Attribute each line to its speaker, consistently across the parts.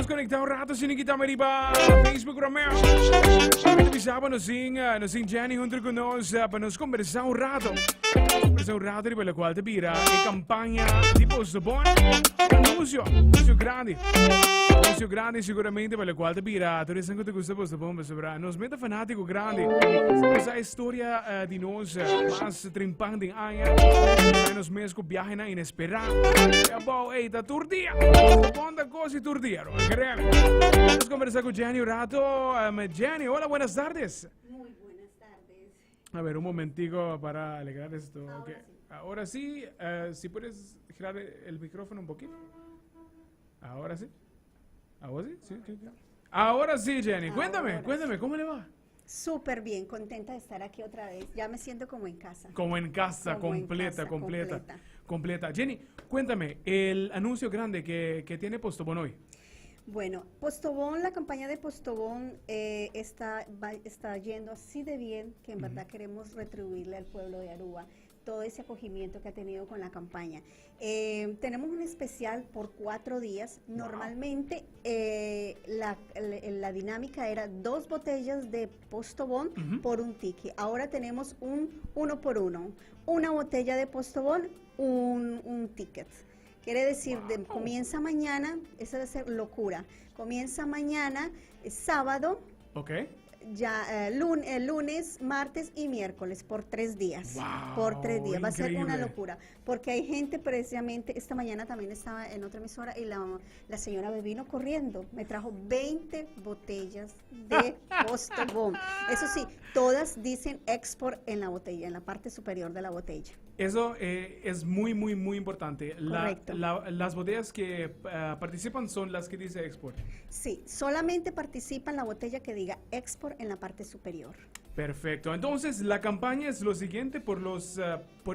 Speaker 1: konektá un rato sin kita riba Facebook Romeo. Bisa nos sin nos sin Jenny hunto ku nos pa nos kombersá un rato. Kombersá un rato riba lokual ta bira e kampaña di Postobon. Anuncio, anuncio grandi. Anuncio grandi seguramente pa lokual ta bira tur esnan ku ta gusta Postobon pasobra nos meta fanátiko grandi. Sa historia di nos mas trimpan den aña. Nos mes ku viajenan inesperá. E bou, ey, ta tur dia. Ponta cos y tur dia, ro. Créeme. Vamos a conversar con Jenny un rato. Jenny, hola, buenas tardes.
Speaker 2: Muy buenas tardes.
Speaker 1: A ver, un momentico para alegrar esto.
Speaker 2: Ahora
Speaker 1: Ok.
Speaker 2: sí.
Speaker 1: Ahora sí, si puedes girar el micrófono un poquito. Ahora sí. Ahora sí, sí. Ahora sí, Jenny. Cuéntame,
Speaker 2: Ahora
Speaker 1: cuéntame, ¿cómo le va?
Speaker 2: Súper bien, contenta de estar aquí otra vez. Ya me siento como en casa.
Speaker 1: Como en casa,
Speaker 2: Como en
Speaker 1: completa,
Speaker 2: casa,
Speaker 1: completa,
Speaker 2: completa.
Speaker 1: completa. Jenny, cuéntame, el anuncio grande que tiene Postobón hoy.
Speaker 2: Bueno, Postobón, la campaña de Postobón está yendo así de bien que en verdad queremos retribuirle al pueblo de Aruba todo ese acogimiento que ha tenido con la campaña. Tenemos un especial por 4 días. Normalmente la dinámica era 2 botellas de Postobón por un ticket. Ahora tenemos un 1 por 1. Una botella de Postobón, un ticket. Quiere decir, comienza mañana, esa debe ser locura. Comienza mañana, sábado. Ya lunes, martes y miércoles por 3 días.
Speaker 1: ¡Wow!
Speaker 2: Por 3 días. Va a ser una
Speaker 1: Increíble.
Speaker 2: locura. Porque hay gente precisamente, esta mañana también estaba en otra emisora y la señora me vino corriendo. Me trajo 20 botellas de Postobón. Eso sí, todas dicen export en la botella, en la parte superior de la botella.
Speaker 1: Eso es muy, muy, muy importante.
Speaker 2: Correcto.
Speaker 1: Las botellas que participan son las que dice export.
Speaker 2: Sí, solamente participa en la botella que diga export en la parte superior.
Speaker 1: Perfecto. Entonces, la campaña es lo siguiente por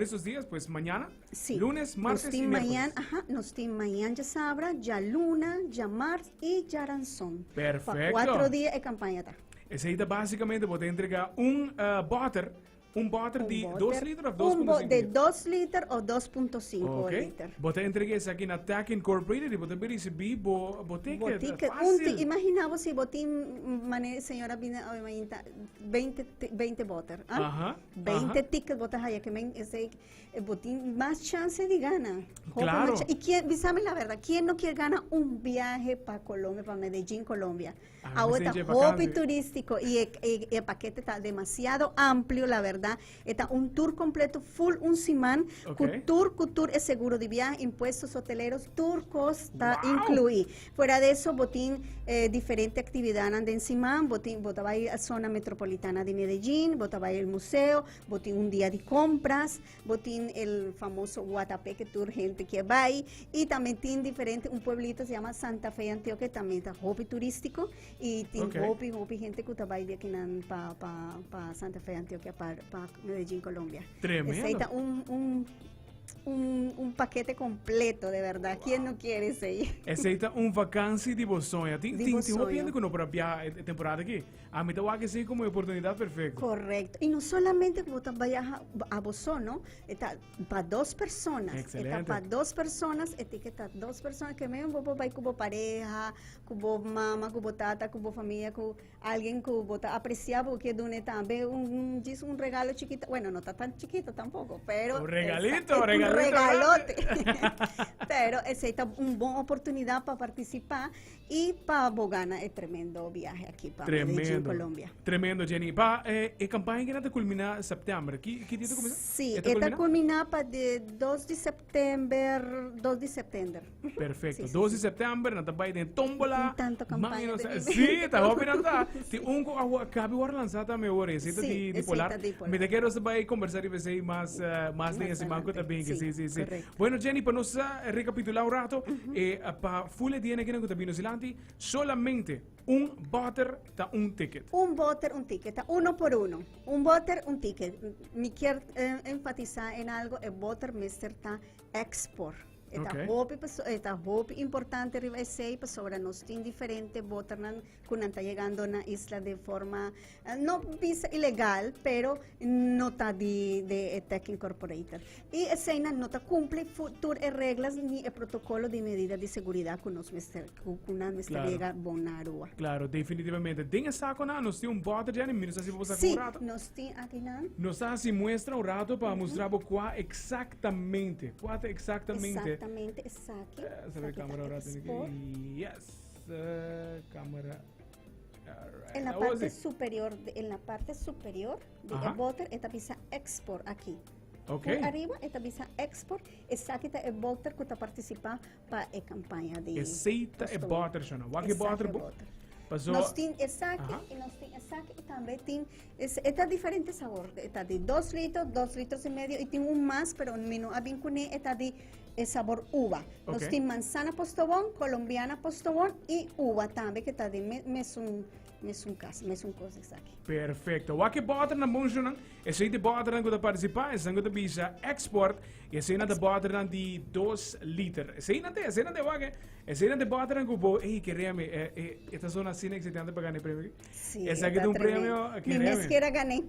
Speaker 1: esos días, pues mañana,
Speaker 2: Sí.
Speaker 1: lunes, martes
Speaker 2: Nos
Speaker 1: y
Speaker 2: tin
Speaker 1: miércoles.
Speaker 2: mañana, ajá, nos tin mañana djasabra, djaluna, djamars i djaranson. Pa
Speaker 1: Perfecto.
Speaker 2: 4 dia e kampaña ta.
Speaker 1: Esei ta básicamente bo ta entregá un bòter
Speaker 2: Un
Speaker 1: di
Speaker 2: bòter,
Speaker 1: 2 liter òf
Speaker 2: un
Speaker 1: 2.5
Speaker 2: de
Speaker 1: liter?
Speaker 2: 2 liter òf 2.5 liter.
Speaker 1: Bo ta entregá esaki na Tech Incorporated i bo ta risibí bo ticket.
Speaker 2: Bo ticket.
Speaker 1: Fásil.
Speaker 2: Imaginá bo si bo tin, mane señora bini awe mainta, 20 bòter, ah? 20 ticket bo ta haya ke men esei, bo tin mas chance di gana. Hopi mas i quién, bisame la verdad, ¿quién no kier gana un viaje pa Colombia, pa Medellín, Colombia?
Speaker 1: Ah,
Speaker 2: Ahora
Speaker 1: sí,
Speaker 2: está
Speaker 1: lleva
Speaker 2: hopi
Speaker 1: vakantie.
Speaker 2: Turístico y el paquete está demasiado amplio, la verdad. Está un tour completo, full un siman. Ku tur es seguro de viaje, impuestos hoteleros, tur ta incluí. Fuera de eso, bo tin diferente aktividat den siman, bo tin, bo ta bai na zona metropolitana di Medellín, bo ta bai al museo, bo tin un dia di compras, bo tin el famoso Guatapeque Tour, hende ku bai, i tambe tin diferente, un pueblito se yama Santa Fe Antioquia, tambe ta hopi turístiko, i tin hopi, hopi hende ku ta bai di akinan pa Santa Fe Antioquia, pa Medellín, Colombia.
Speaker 1: Tremendo.
Speaker 2: Esei ta un pakete kompleto, di berdat. ¿Quién no kier esei?
Speaker 1: Esei ta un vakantie di bo soño. Tin,
Speaker 2: Di
Speaker 1: tin,
Speaker 2: bo
Speaker 1: tin hopi
Speaker 2: soño.
Speaker 1: hende ku no por biaha e temporada aki. Ami ta wak esei komo oportunidat perfekto.
Speaker 2: Korekto. I no solamente ku bo ta biaha abo so, no? Ta pa dos persona. Ta pa dos persona, e ticket ta dos persona ke men bo por bai ku bo pareha, ku bo mama, ku bo tata, ku bo famia, ku alguien ku bo ta apresiá, bo ke duna tambe un regalo chikitu. Bueno, no ta tan chikitu tampoko, pero
Speaker 1: Un regalito,
Speaker 2: un
Speaker 1: regalito
Speaker 2: regalote. Pero esei ta un bon oportunidat pa partisipá i pa bo gana e tremendo biahe aki pa Medellín, Colombia.
Speaker 1: Tremendo, Jenny. Pa e kampaña ku ta kulminá sèptèmber. Ki dia ta kuminsá?
Speaker 2: Sí,
Speaker 1: E ta
Speaker 2: e ta
Speaker 1: kulminá?
Speaker 2: kulminá pa di 2 di sèptèmber, 2 di sèptèmber.
Speaker 1: Perfekto.
Speaker 2: Sí,
Speaker 1: 2 di
Speaker 2: sí.
Speaker 1: sèptèmber, nan ta bai den tómbola.
Speaker 2: Tin tantu kampaña
Speaker 1: Mano,
Speaker 2: de
Speaker 1: sí, ta hopi nan ta. Tin un ku a kabi wòrdu lansá tambe awor, esei ta di
Speaker 2: esei
Speaker 1: Polar.
Speaker 2: Ta di Polar.
Speaker 1: Mi ta kere nos ta bai kombersá riba esei mas den
Speaker 2: Mas
Speaker 1: e siman ku ta
Speaker 2: adelante.
Speaker 1: bin.
Speaker 2: Sí,
Speaker 1: Sí.
Speaker 2: korekto.
Speaker 1: Bueno, Jenny, pa nos rekapitulá un rato, pa full e dia nan ku ta bini nos dilanti, solamente un bòter ta un ticket.
Speaker 2: Un bòter, un ticket. Ta uno por uno. Un bòter, un ticket. Mi kier enfatisá en algo, e bòter mester ta export. E ta hopi paso e ta hopi importante riba esei pasobra nos tin diferente boternan ku nan ta yegando na isla den forma no bisa ilegal pero no ta di de e Tech Incorporated. I eseinan no ta kumpli tur e reglas ni e protokolo di medida di seguridat ku nos mester ku ku nan mester
Speaker 1: Claro.
Speaker 2: yega bon na Aruba.
Speaker 1: Claro, definitivamente. Den e saconan nos tin un boter, Jenny, mi no sa si bo sa
Speaker 2: Sí,
Speaker 1: un rato.
Speaker 2: nos tin akinan.
Speaker 1: Nos ta haci muestra un rato pa mustra bo cua exactamente, cua ta exactamente.
Speaker 2: Exactamente, esaki.
Speaker 1: Sabe
Speaker 2: Esaki ta
Speaker 1: camera un rato.
Speaker 2: export.
Speaker 1: Yes, camera. Alright.
Speaker 2: En la
Speaker 1: Awo
Speaker 2: parte
Speaker 1: sí.
Speaker 2: superior, en la parte superior de
Speaker 1: Aha.
Speaker 2: e boter e ta bisa export aki.
Speaker 1: Ok.
Speaker 2: Por ariba e ta bisa export, esaki ta e boter ku ta participa pa e campaña di
Speaker 1: Esei ta e
Speaker 2: Postobon.
Speaker 1: boter, Shona. Wak e
Speaker 2: Esaki
Speaker 1: boter
Speaker 2: e
Speaker 1: bo.
Speaker 2: boter.
Speaker 1: Paso,
Speaker 2: Nos tin esaki
Speaker 1: Aha.
Speaker 2: y nos tin esaki y tambe tin es, e ta diferente sabor. E ta di 2 litros, 2 litros y medio y tin un mas, pero mi no a bin kuné, e ta di e sabor uva. Nos
Speaker 1: Ok.
Speaker 2: tin manzana postobon, colombiana postobon y uva tambe que ta di me, mesun mesun cas, mesun cos esaki.
Speaker 1: Perfecto. Wak e boternan bon shonan. Esei de boternan ku ta participá, esnan ku ta bisa export, y esei na de boternan di 2 liter. Esei na te, esei na te wak e. Esei na de boternan ku bo, ey, kereme, eh, eh, esta zona asina excitante pa gana e premio.
Speaker 2: Sí,
Speaker 1: Esaki
Speaker 2: ta
Speaker 1: ta un
Speaker 2: tremendo.
Speaker 1: premio,
Speaker 2: Mi
Speaker 1: kereme.
Speaker 2: mes kier a gané.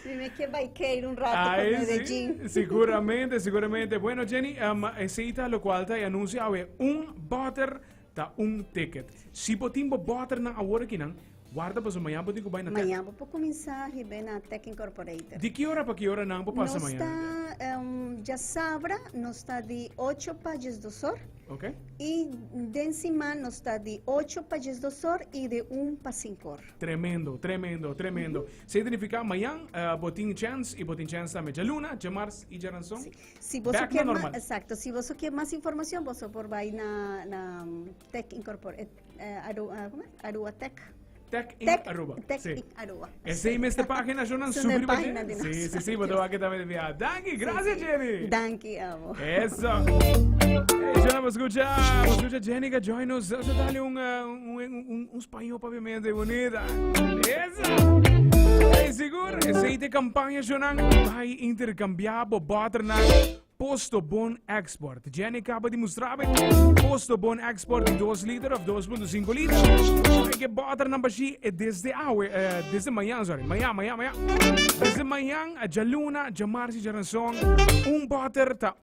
Speaker 2: Mi mes kier bai keir un rato
Speaker 1: Ay,
Speaker 2: con
Speaker 1: sí,
Speaker 2: Medellín.
Speaker 1: seguramente, seguramente. Bueno, Jenny, esei ta locual ta e anuncio awe. Un boter ta un ticket. Si bo tin bo boternan awor akinan, warda pasobra mañan bo tin cu bai na Tech.
Speaker 2: Mañan bo por cuminsa hibe na Tech Incorporated.
Speaker 1: Di ki ora pa ki ora nan bo pasa
Speaker 2: Nos
Speaker 1: mañan?
Speaker 2: ta, djasabra nos ta di ocho pa diesdos or.
Speaker 1: Ok.
Speaker 2: Y den siman nos ta di ocho pa diesdos or y di un pa cinco or.
Speaker 1: Tremendo, tremendo, tremendo. Significa mañan bo tin chance y bo tin chance tambe djaluna, djamars y djaranson.
Speaker 2: Sí. Si boso
Speaker 1: Back na
Speaker 2: kier ma,
Speaker 1: normal.
Speaker 2: exacto, si boso kier mas informacion, boso por bay na, na Tech Incorpor, eh, Aru, ¿cómo es? Aruba Tech.
Speaker 1: Tech in
Speaker 2: Tech,
Speaker 1: Aruba.
Speaker 2: Tech
Speaker 1: Sí.
Speaker 2: in Aruba.
Speaker 1: Esey mester página yo nan
Speaker 2: Su ne
Speaker 1: super
Speaker 2: página di
Speaker 1: Sí,
Speaker 2: nos.
Speaker 1: sí, sí, bo te también via. Danki, gracias Jenny.
Speaker 2: Danki, abo.
Speaker 1: Eso. Hey, yo no escucha, escucha Jenny que join us. Eso dale un, un, un, un español papiamente bonita. Eso. Hey, sigur, esey te campaña yo nan vai intercambiar bo boternan Postobon Export. Jenny acaba di mostrarme Postobon Export di 2 liter of 2.5 liter. Hay que boter nan bashi desde awe, desde mañana, sorry, mañana, mañana, mañana. Desde mañana, djaluna, djamars y djaranson, un boter ta.